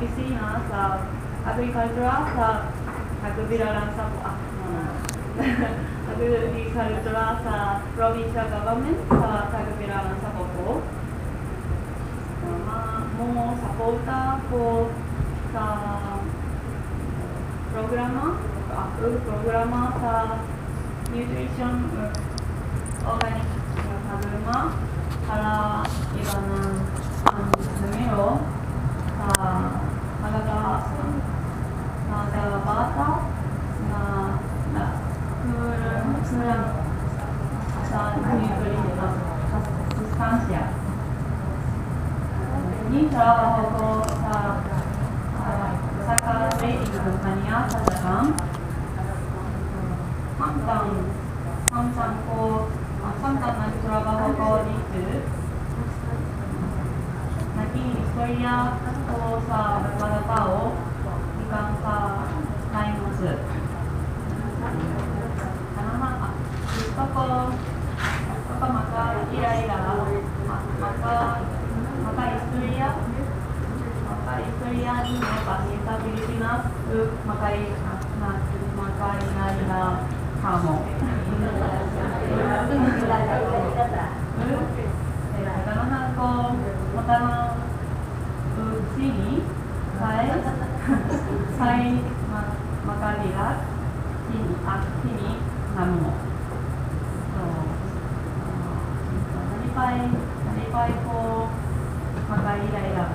Opisina sa Agrikultura sa Tagbilaran sa no, Agrikultura sa Provincial Government sa Tagbilaran sa Bohol. Mo suporta ko sa programa, programa sa nutrition ug organic nga pag-uma para ibanan ang numero sa mga bata na kulang sa nutrition sa sustansya. Ni trabaho ko sa usa ka trading kompanya sa Japan. Samtang nagtrabaho ko didto, nakig-istorya ko sa mga tao gikan sa laing nasod. Ganahan, gusto ko maka-ila-ila, maka-istorya ninyo bahin sa Pilipinas ug makaila-ila kamo. Ug ganahan ko motan-aw og sine kay maka-relax kini namo. So, nalipay ko makaila-ila.